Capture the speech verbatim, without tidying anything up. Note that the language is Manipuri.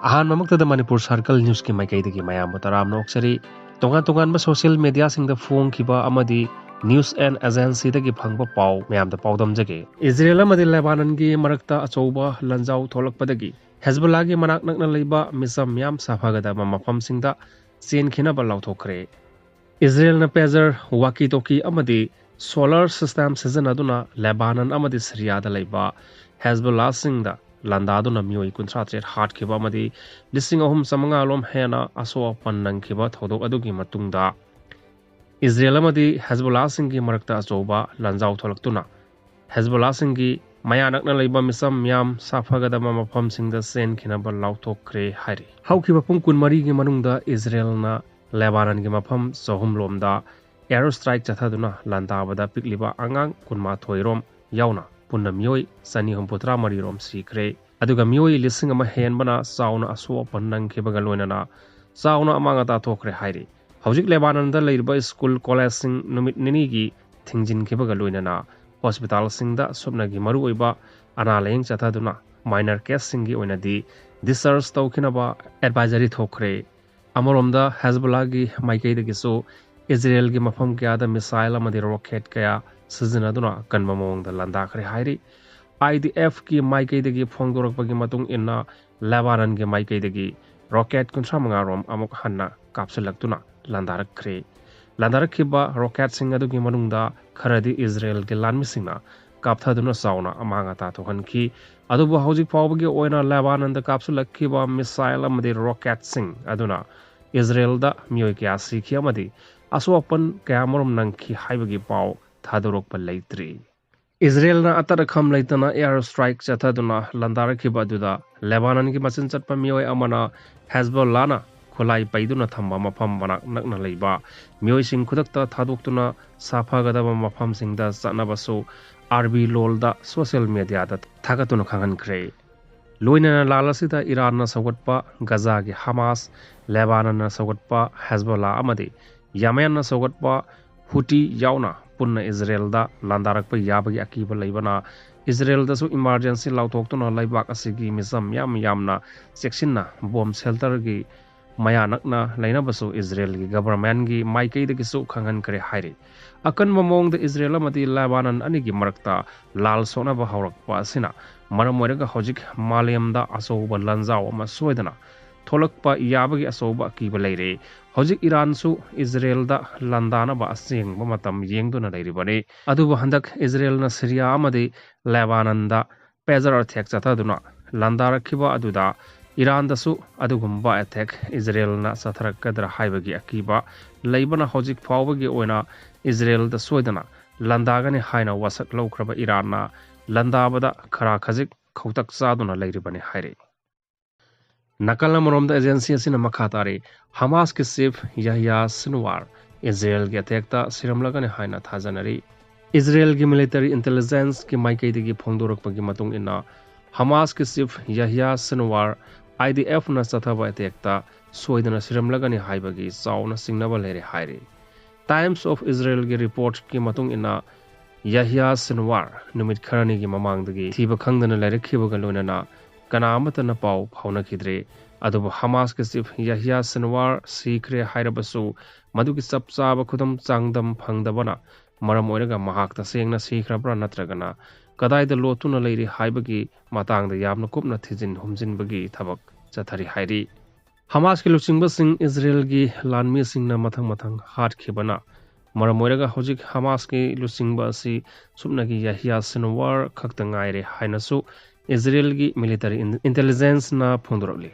ꯑꯍꯥꯟꯕꯃꯛꯇꯗ ꯃꯅꯤꯄꯨꯔ ꯁꯥꯔꯀꯜ ꯅ꯭ꯌꯨꯁꯀꯤ ꯃꯥꯏꯀꯩꯗꯒꯤ ꯃꯌꯥꯝꯕꯨ ꯇꯔꯥꯝꯅ ꯑꯣꯛꯆꯔꯤ꯫ ꯇꯣꯉꯥꯟ ꯇꯣꯉꯥꯟꯕ ꯁꯣꯁꯤꯌꯦꯜ ꯃꯦꯗꯤꯌꯥꯁꯤꯡꯗ ꯐꯣꯡꯈꯤꯕ ꯑꯃꯗꯤ ꯅ꯭ꯌꯨꯁ ꯑꯦꯟ ꯑꯦꯖꯦꯟꯁꯤꯗꯒꯤ ꯐꯪꯕ ꯄꯥꯎ ꯃꯌꯥꯝꯗ ꯄꯥꯎꯗꯝꯖꯒꯦ꯫ ꯏꯖꯔꯦꯜ ꯑꯃꯗꯤ ꯂꯦꯕꯥꯅꯟꯒꯤ ꯃꯔꯛꯇ ꯑꯆꯧꯕ ꯂꯥꯟꯖꯥꯎ ꯊꯣꯛꯂꯛꯄꯗꯒꯤ ꯍꯦꯖꯕꯣꯂꯥꯒꯤ ꯃꯅꯥꯛ ꯅꯛꯅ ꯂꯩꯕ ꯃꯤꯆꯝ ꯃꯤꯌꯥꯝ ꯁꯥꯐꯒꯗꯕ ꯃꯐꯝꯁꯤꯡꯗ ꯆꯦꯟꯈꯤꯅꯕ ꯂꯥꯎꯊꯣꯛꯈ꯭ꯔꯦ꯫ ꯏꯖꯔꯦꯜꯅ ꯄꯦꯖꯔ, ꯋꯥꯀꯤ ꯇꯣꯀꯤ ꯑꯃꯗꯤ ꯁꯣꯂꯔ ꯁꯤꯁꯇꯦꯝ ꯁꯤꯖꯤꯟꯅꯗꯨꯅ ꯂꯦꯕꯥꯅꯟ ꯑꯃꯗꯤ ꯁꯤꯔꯤꯌꯥꯗ ꯂꯩꯕ ꯍꯦꯖꯕꯣꯂꯥꯁꯤꯡꯗ ꯂꯥꯟꯗꯥꯗꯨꯅ ꯃꯤꯑꯣꯏ ꯀꯨꯟꯊ꯭ꯔꯥ ꯇꯔꯦꯠ ꯍꯥꯠꯈꯤꯕ ꯑꯃꯗꯤ ꯂꯤꯁꯤꯡ ꯑꯍꯨꯝ ꯆꯥꯃꯉꯥ ꯂꯣꯝ ꯍꯦꯟꯅ ꯑꯁꯣꯛ ꯑꯄꯟ ꯅꯪꯈꯤꯕ ꯊꯧꯗꯣꯛ ꯑꯗꯨꯒꯤ ꯃꯇꯨꯡꯗ ꯏꯖꯔꯦꯜ ꯑꯃꯗꯤ ꯍꯦꯖꯕꯣꯂꯥꯁꯤꯡꯒꯤ ꯃꯔꯛꯇ ꯑꯆꯧꯕ ꯂꯥꯟꯖꯥꯎ ꯊꯣꯛꯂꯛꯇꯨꯅ ꯍꯦꯖꯕꯣꯂꯥꯁꯤꯡꯒꯤ ꯃꯌꯥ ꯅꯛꯅ ꯂꯩꯕ ꯃꯤꯆꯝ ꯃꯤꯌꯥꯝ ꯁꯥꯐꯒꯗꯕ ꯃꯐꯝꯁꯤꯡꯗ ꯆꯦꯟꯈꯤꯅꯕ ꯂꯥꯎꯊꯣꯛꯈ꯭ꯔꯦ ꯍꯥꯏꯔꯤ꯫ ꯍꯧꯈꯤꯕ ꯄꯨꯡ ꯀꯨꯟꯃꯔꯤꯒꯤ ꯃꯅꯨꯡꯗ ꯏꯖꯔꯦꯜꯅ ꯂꯦꯕꯥꯅꯟꯒꯤ ꯃꯐꯝ ꯆꯍꯨꯝ ꯂꯣꯝꯗ ꯑꯦꯌꯔ ꯁ꯭ꯇ꯭ꯔꯥꯏꯛ ꯆꯠꯊꯗꯨꯅ ꯂꯥꯟꯗꯥꯕꯗ ꯄꯤꯛꯂꯤꯕ ꯑꯉꯥꯡ ꯀꯨꯟꯃꯥꯊꯣꯏ ꯔꯣꯝ ꯌꯥꯎꯅ ꯄꯨꯟꯅ ꯃꯤꯑꯣꯏ ꯆꯅꯤ ꯍꯨꯝꯐꯨꯇꯔꯥ ꯃꯔꯤ ꯔꯣꯝ ꯁꯤꯈ꯭ꯔꯦ꯫ ꯑꯗꯨꯒ ꯃꯤꯑꯣꯏ ꯂꯤꯁꯤꯡ ꯑꯃ ꯍꯦꯟꯕꯅ ꯆꯥꯎꯅ ꯑꯁꯣꯛ ꯑꯄꯟ ꯅꯪꯈꯤꯕꯒ ꯂꯣꯏꯅꯅ ꯆꯥꯎꯅ ꯑꯃꯥꯡ ꯑꯇꯥ ꯊꯣꯛꯈ꯭ꯔꯦ ꯍꯥꯏꯔꯤ꯫ ꯍꯧꯖꯤꯛ ꯂꯦꯕꯥꯅꯟꯗ ꯂꯩꯔꯤꯕ ꯁ꯭ꯀꯨꯜ ꯀꯣꯂꯦꯖꯁꯤꯡ ꯅꯨꯃꯤꯠ ꯅꯤꯅꯤꯒꯤ ꯊꯤꯡꯖꯤꯟꯈꯤꯕꯒ ꯂꯣꯏꯅꯅ ꯍꯣꯁꯄꯤꯇꯥꯜꯁꯤꯡꯗ ꯁꯨꯞꯅꯒꯤ ꯃꯔꯨꯑꯣꯏꯕ ꯑꯅꯥ ꯂꯥꯌꯦꯡ ꯆꯠꯊꯗꯨꯅ ꯃꯥꯏꯅꯔ ꯀꯦꯁꯁꯤꯡꯒꯤ ꯑꯣꯏꯅꯗꯤ ꯗꯤꯁꯆꯥꯔꯖ ꯇꯧꯈꯤꯅꯕ ꯑꯦꯗꯚꯥꯏꯖꯔꯤ ꯊꯣꯛꯈ꯭ꯔꯦ꯫ ꯑꯃꯔꯣꯝꯗ ꯍꯦꯖꯕꯣꯂꯥꯒꯤ ꯃꯥꯏꯀꯩꯗꯒꯤꯁꯨ ꯏꯖꯔꯦꯜꯒꯤ ꯃꯐꯝ ꯀꯌꯥꯗ ꯃꯤꯁꯥꯏꯜ ꯑꯃꯗꯤ ꯔꯣꯀꯦꯠ ꯀꯌꯥ ꯁꯤꯖꯤꯟꯅꯗꯨꯅ ꯑꯀꯟꯕ ꯃꯑꯣꯡꯗ ꯂꯥꯟꯗꯥꯈ꯭ꯔꯦ ꯍꯥꯏꯔꯤ꯫ ꯑꯥꯏ ꯗꯤ ꯑꯦꯐꯀꯤ ꯃꯥꯏꯀꯩꯗꯒꯤ ꯐꯣꯡꯗꯣꯔꯛꯄꯒꯤ ꯃꯇꯨꯡ ꯏꯟꯅ ꯂꯦꯕꯥꯅꯟꯒꯤ ꯃꯥꯏꯀꯩꯗꯒꯤ ꯔꯣꯀꯦꯠ ꯀꯨꯟꯊ꯭ꯔꯥ ꯃꯉꯥ ꯔꯣꯝ ꯑꯃꯨꯛ ꯍꯟꯅ ꯀꯥꯞꯁꯤꯜꯂꯛꯇꯨꯅ ꯂꯥꯟꯗꯥꯔꯛꯈ꯭ꯔꯦ꯫ ꯂꯥꯟꯗꯥꯔꯛꯈꯤꯕ ꯔꯣꯀꯦꯠꯁꯤꯡ ꯑꯗꯨꯒꯤ ꯃꯅꯨꯡꯗ ꯈꯔꯗꯤ ꯏꯖꯔꯦꯜꯒꯤ ꯂꯥꯟꯃꯤꯁꯤꯡꯅ ꯀꯥꯞꯊꯗꯨꯅ ꯆꯥꯎꯅ ꯑꯃꯥꯡ ꯑꯇꯥ ꯊꯣꯛꯍꯟꯈꯤ꯫ ꯑꯗꯨꯕꯨ ꯍꯧꯖꯤꯛ ꯐꯥꯎꯕꯒꯤ ꯑꯣꯏꯅ ꯂꯦꯕꯥꯅꯟꯗ ꯀꯥꯞꯁꯤꯜꯂꯛꯈꯤꯕ ꯃꯤꯁꯥꯏꯜ ꯑꯃꯗꯤ ꯔꯣꯀꯦꯠꯁꯤꯡ ꯑꯗꯨꯅ ꯏꯖꯔꯦꯜꯗ ꯃꯤꯑꯣꯏ ꯀꯌꯥ ꯁꯤꯈꯤ ꯑꯃꯗꯤ ꯑꯁꯣꯛ ꯑꯄꯟ ꯀꯌꯥꯃꯔꯨꯝ ꯅꯪꯈꯤ ꯍꯥꯏꯕꯒꯤ ꯄꯥꯎ ꯊꯥꯗꯣꯔꯛꯄ ꯂꯩꯇ꯭ꯔꯤ꯫ ꯏꯖꯔꯦꯜꯅ ꯑꯇꯠ ꯑꯈꯝ ꯂꯩꯇꯅ ꯑꯦꯌꯔ ꯁ꯭ꯇ꯭ꯔꯥꯏꯛ ꯆꯠꯊꯗꯨꯅ ꯂꯥꯟꯗꯥꯔꯛꯈꯤꯕ ꯑꯗꯨꯗ ꯂꯦꯕꯥꯅꯟꯒꯤ ꯃꯆꯤꯟ ꯆꯠꯄ ꯃꯤꯑꯣꯏ ꯑꯃꯅ ꯍꯦꯖꯕꯣꯂꯥꯅ ꯈꯨꯠꯂꯥꯏ ꯄꯩꯗꯨꯅ ꯊꯝꯕ ꯃꯐꯝ ꯃꯅꯥꯛ ꯅꯛꯅ ꯂꯩꯕ ꯃꯤꯑꯣꯏꯁꯤꯡ ꯈꯨꯗꯛꯇ ꯊꯥꯗꯣꯛꯇꯨꯅ ꯁꯥꯐꯒꯗꯕ ꯃꯐꯝꯁꯤꯡꯗ ꯆꯠꯅꯕꯁꯨ ꯑꯥꯔꯕꯤ ꯂꯣꯜꯗ ꯁꯣꯁꯤꯌꯦꯜ ꯃꯦꯗꯤꯌꯥꯗ ꯊꯥꯒꯠꯇꯨꯅ ꯈꯪꯍꯟꯈ꯭ꯔꯦ꯫ ꯂꯣꯏꯅꯅ ꯂꯥꯜ ꯑꯁꯤꯗ ꯏꯔꯥꯟꯅ ꯁꯧꯒꯠꯄ ꯒꯖꯥꯒꯤ ꯍꯃꯥꯁ, ꯂꯦꯕꯥꯅꯟꯅ ꯁꯧꯒꯠꯄ ꯍꯦꯖꯕꯣꯂꯥ ꯑꯃꯗꯤ ꯌꯥꯃꯦꯟꯅ ꯁꯧꯒꯠꯄ ꯍꯨꯇꯤ ꯌꯥꯎꯅ ꯄꯨꯟꯅ ꯏꯖꯔꯦꯜꯗ ꯂꯥꯟꯗꯥꯔꯛꯄ ꯌꯥꯕꯒꯤ ꯑꯀꯤꯕ ꯂꯩꯕꯅ ꯏꯖꯔꯦꯜꯗꯁꯨ emergency ꯂꯥꯎꯊꯣꯛꯇꯨꯅ ꯂꯩꯕꯥꯛ ꯑꯁꯤꯒꯤ ꯃꯤꯆꯝ ꯌꯥꯝ ꯌꯥꯝꯅ ꯆꯦꯛꯁꯤꯟꯅ bomb shelterꯒꯤ ꯃꯌꯥ ꯅꯛꯅ ꯂꯩꯅꯕꯁꯨ ꯏꯖꯔꯦꯜꯒꯤ governmentꯒꯤ ꯃꯥꯏꯀꯩꯗꯒꯤꯁꯨ ꯈꯪꯍꯟꯈ꯭ꯔꯦ ꯍꯥꯏꯔꯤ꯫ ꯑꯀꯟꯕ ꯃꯑꯣꯡꯗ ꯏꯖꯔꯦꯜ ꯑꯃꯗꯤ ꯂꯦꯕꯥꯅꯟ ꯑꯅꯤꯒꯤ ꯃꯔꯛꯇ ꯂꯥꯜ ꯁꯣꯛꯅꯕ ꯍꯧꯔꯛꯄ ꯑꯁꯤꯅ ꯃꯔꯝ ꯑꯣꯏꯔꯒ ꯍꯧꯖꯤꯛ ꯃꯥꯂꯦꯝꯗ ꯑꯆꯧꯕ ꯂꯥꯟꯖꯥꯎ ꯑꯃ ꯁꯣꯏꯗꯅ ꯊꯣꯛꯂꯛꯄ ꯌꯥꯕꯒꯤ ꯑꯆꯧꯕ ꯑꯀꯤꯕ ꯂꯩꯔꯦ꯫ ꯍꯧꯖꯤꯛ ꯏꯔꯥꯟꯁꯨ ꯏꯖꯔꯦꯜꯗ ꯂꯥꯟꯗꯥꯅꯕ ꯑꯁꯦꯡꯕ ꯃꯇꯝ ꯌꯦꯡꯗꯨꯅ ꯂꯩꯔꯤꯕꯅꯤ꯫ ꯑꯗꯨꯕꯨ ꯍꯟꯗꯛ ꯏꯖꯔꯦꯜꯅ ꯁꯤꯔꯤꯌꯥ ꯑꯃꯗꯤ ꯂꯦꯕꯥꯅꯟꯗ pager attack ꯆꯠꯊꯗꯨꯅ ꯂꯥꯟꯗꯥꯔꯛꯈꯤꯕ ꯑꯗꯨꯗ ꯏꯔꯥꯟꯗꯁꯨ ꯑꯗꯨꯒꯨꯝꯕ attack ꯏꯖꯔꯦꯜꯅ ꯆꯠꯊꯔꯛꯀꯗ꯭ꯔꯥ ꯍꯥꯏꯕꯒꯤ ꯑꯀꯤꯕ ꯂꯩꯕꯅ ꯍꯧꯖꯤꯛ ꯐꯥꯎꯕꯒꯤ ꯑꯣꯏꯅ ꯏꯖꯔꯦꯜꯗ ꯁꯣꯏꯗꯅ ꯂꯥꯟꯗꯥꯒꯅꯤ ꯍꯥꯏꯅ ꯋꯥꯁꯛ ꯂꯧꯈ꯭ꯔꯕ ꯏꯔꯥꯟꯅ ꯂꯥꯟꯗꯥꯕꯗ ꯈꯔ ꯈꯖꯤꯛ ꯈꯧꯇꯛ ꯆꯥꯗꯨꯅ ꯂꯩꯔꯤꯕꯅꯤ ꯍꯥꯏꯔꯤ꯫ ꯅꯥꯀꯜ ꯑꯃꯔꯣꯝꯗ agency ꯑꯁꯤꯅ ꯃꯈꯥ ꯇꯥꯔꯤ, ꯍꯃꯥꯁꯀꯤ chief ꯌꯍꯌꯥ ꯁꯤꯟꯋꯥꯔ ꯏꯖꯔꯦꯜꯒꯤ attackꯇ ꯁꯤꯔꯝꯂꯒꯅꯤ ꯍꯥꯏꯅ ꯊꯥꯖꯅꯔꯤ꯫ ꯏꯖꯔꯦꯜꯒꯤ military intelligenceꯀꯤ ꯃꯥꯏꯀꯩꯗꯒꯤ ꯐꯣꯡꯗꯣꯔꯛꯄꯒꯤ ꯃꯇꯨꯡ ꯏꯟꯅ, ꯍꯃꯥꯁꯀꯤ chief ꯌꯍꯌꯥ ꯁꯤꯟꯋꯥꯔ IDFꯅ ꯆꯠꯊꯕ attackꯇ ꯁꯣꯏꯗꯅ ꯁꯤꯔꯝꯂꯒꯅꯤ ꯍꯥꯏꯕꯒꯤ ꯆꯥꯎꯅ ꯆꯤꯡꯅꯕ ꯂꯩꯔꯦ ꯍꯥꯏꯔꯤ꯫ Times of Israelꯒꯤ reportꯀꯤ ꯃꯇꯨꯡ ꯏꯟꯅ, ꯌꯍꯌꯥ ꯁꯤꯟꯋꯥꯔ ꯅꯨꯃꯤꯠ ꯈꯔꯅꯤꯒꯤ ꯃꯃꯥꯡꯗꯒꯤ ꯊꯤꯕ ꯈꯪꯗꯅ ꯂꯩꯔꯛꯈꯤꯕꯒ ꯂꯣꯏꯅꯅ ꯀꯅꯥ ꯑꯃꯠꯇꯅ ꯄꯥꯎ ꯐꯥꯎꯅꯈꯤꯗ꯭ꯔꯦ꯫ ꯑꯗꯨꯕꯨ ꯍꯃꯥꯁꯀꯤ chief ꯌꯍꯌꯥ ꯁꯤꯟꯋꯥꯔ ꯁꯤꯈ꯭ꯔꯦ ꯍꯥꯏꯔꯕꯁꯨ, ꯃꯗꯨꯒꯤ ꯆꯞ ꯆꯥꯕ ꯈꯨꯗꯝ ꯆꯥꯡꯗꯝ ꯐꯪꯗꯕꯅ ꯃꯔꯝ ꯑꯣꯏꯔꯒ ꯃꯍꯥꯛ ꯇꯁꯦꯡꯅ ꯁꯤꯈ꯭ꯔꯕ꯭ꯔꯥ ꯅꯠꯇ꯭ꯔꯒꯅ ꯀꯗꯥꯏꯗ ꯂꯣꯠꯇꯨꯅ ꯂꯩꯔꯤ ꯍꯥꯏꯕꯒꯤ ꯃꯇꯥꯡꯗ ꯌꯥꯝꯅ ꯀꯨꯞꯅ ꯊꯤꯖꯤꯟ ꯍꯨꯝꯖꯤꯟꯕꯒꯤ ꯊꯕꯛ ꯆꯠꯊꯔꯤ ꯍꯥꯏꯔꯤ꯫ ꯍꯃꯥꯁꯀꯤ ꯂꯨꯆꯤꯡꯕꯁꯤꯡ ꯏꯖꯔꯦꯜꯒꯤ ꯂꯥꯟꯃꯤꯁꯤꯡꯅ ꯃꯊꯪ ꯃꯊꯪ ꯍꯥꯠꯈꯤꯕꯅ ꯃꯔꯝ ꯑꯣꯏꯔꯒ ꯍꯧꯖꯤꯛ ꯍꯃꯥꯁꯀꯤ ꯂꯨꯆꯤꯡꯕ ꯑꯁꯤ ꯁꯨꯞꯅꯒꯤ ꯌꯍꯌꯥ ꯁꯤꯟꯋꯥꯔ ꯈꯛꯇ ꯉꯥꯏꯔꯦ ꯍꯥꯏꯅꯁꯨ ꯏꯖꯔꯦꯜꯒꯤ military intelligenceꯅ ꯐꯣꯡꯗꯣꯔꯛꯂꯤ꯫